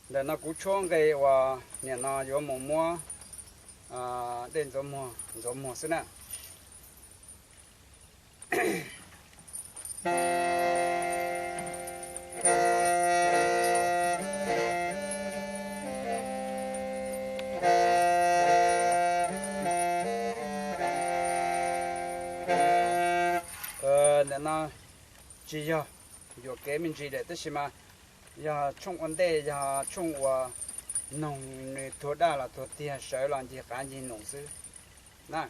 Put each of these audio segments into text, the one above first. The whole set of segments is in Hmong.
Ntawm no kuv tshuab nqe uas nim no yuav mus muab dej ntxuav muag, ntxuav muag xwb na. Ntawm no tsis yog yuam kev me ntsis lawm, tab sis mas yog tshooj ua ntej, yog tshooj uas noog nws tuag daj los tuag tiag, sawv los ncig qav ncig num xwb na.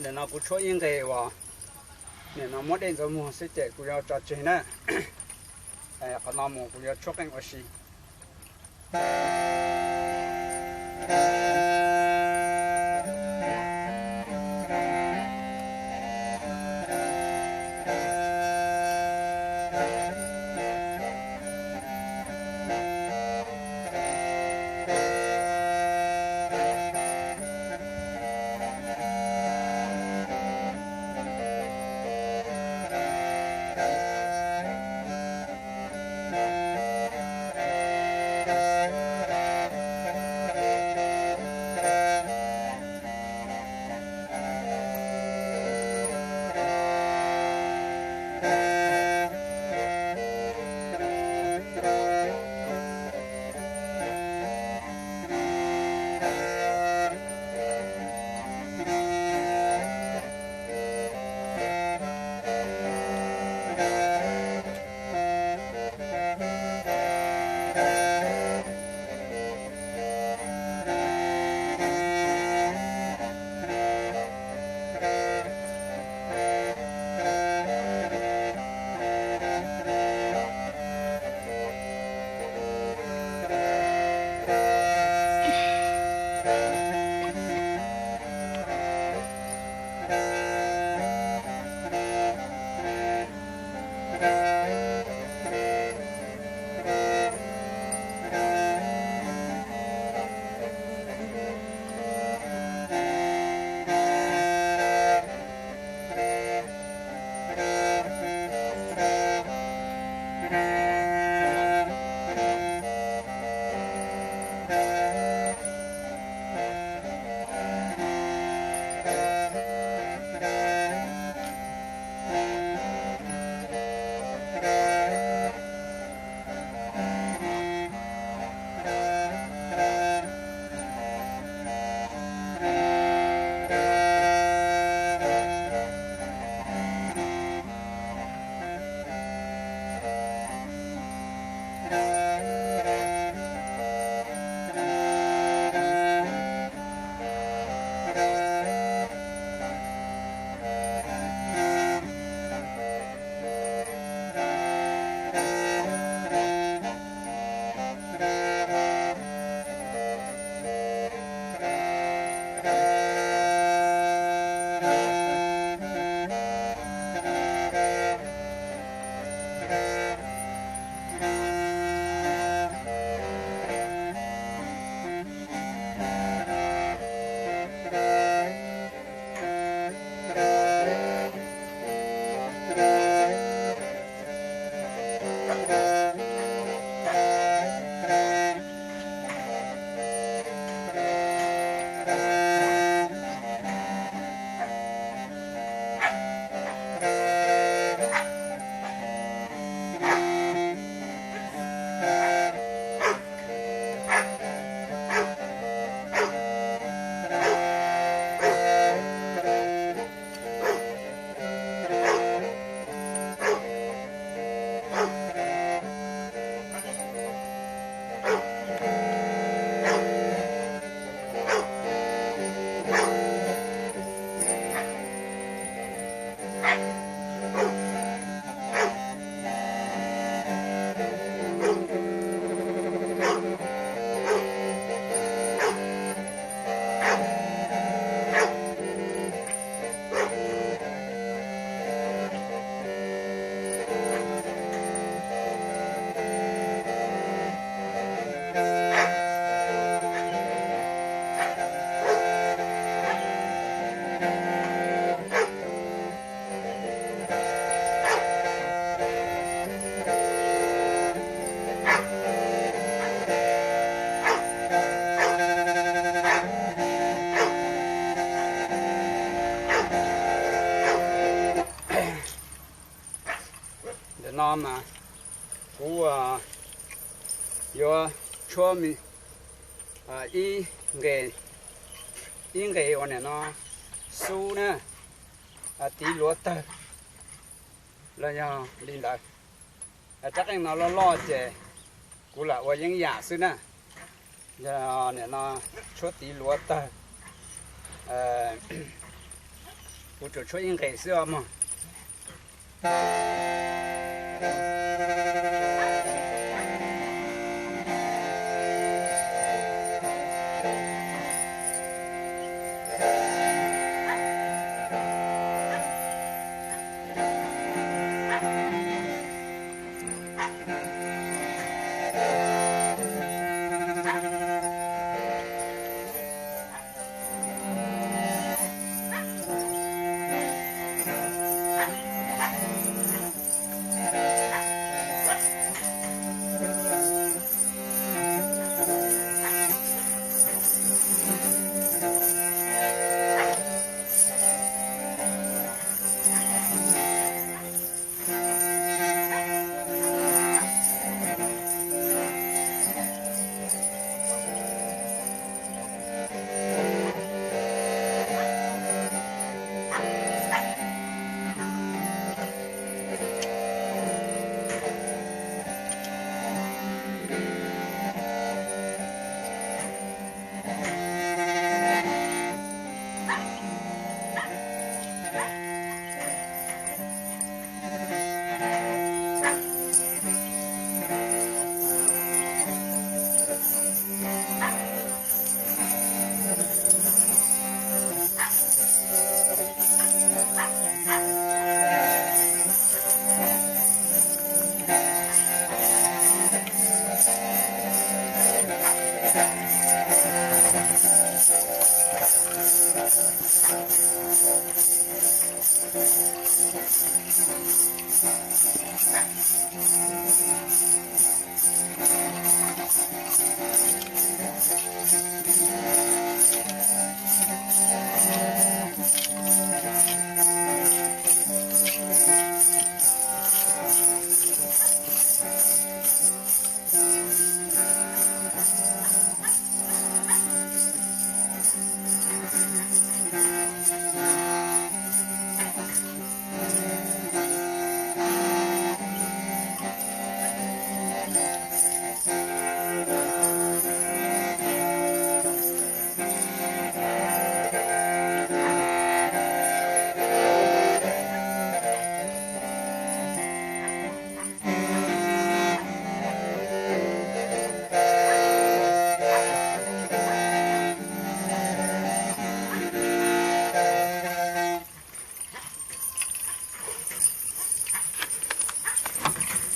Ntawm no kuv tshuab ib nqe uas Nim no muab dej ntxuav muag xwb ces kuv yuav tso tseg na. Qhov no mus kuv yuav tshuab qeej ua si. Ntawm no mas kuv yuav tshuab ib nqe, ib nqe uas nim no xub na, tiv luav tawg los yog li ntawd. Rab qeej no loj loj ces kuv lam ua yeeb yam xwb na. Yog nim no tshuab tiv luav tawg, kuv tsuas tshuab ib nqe xwb os mog.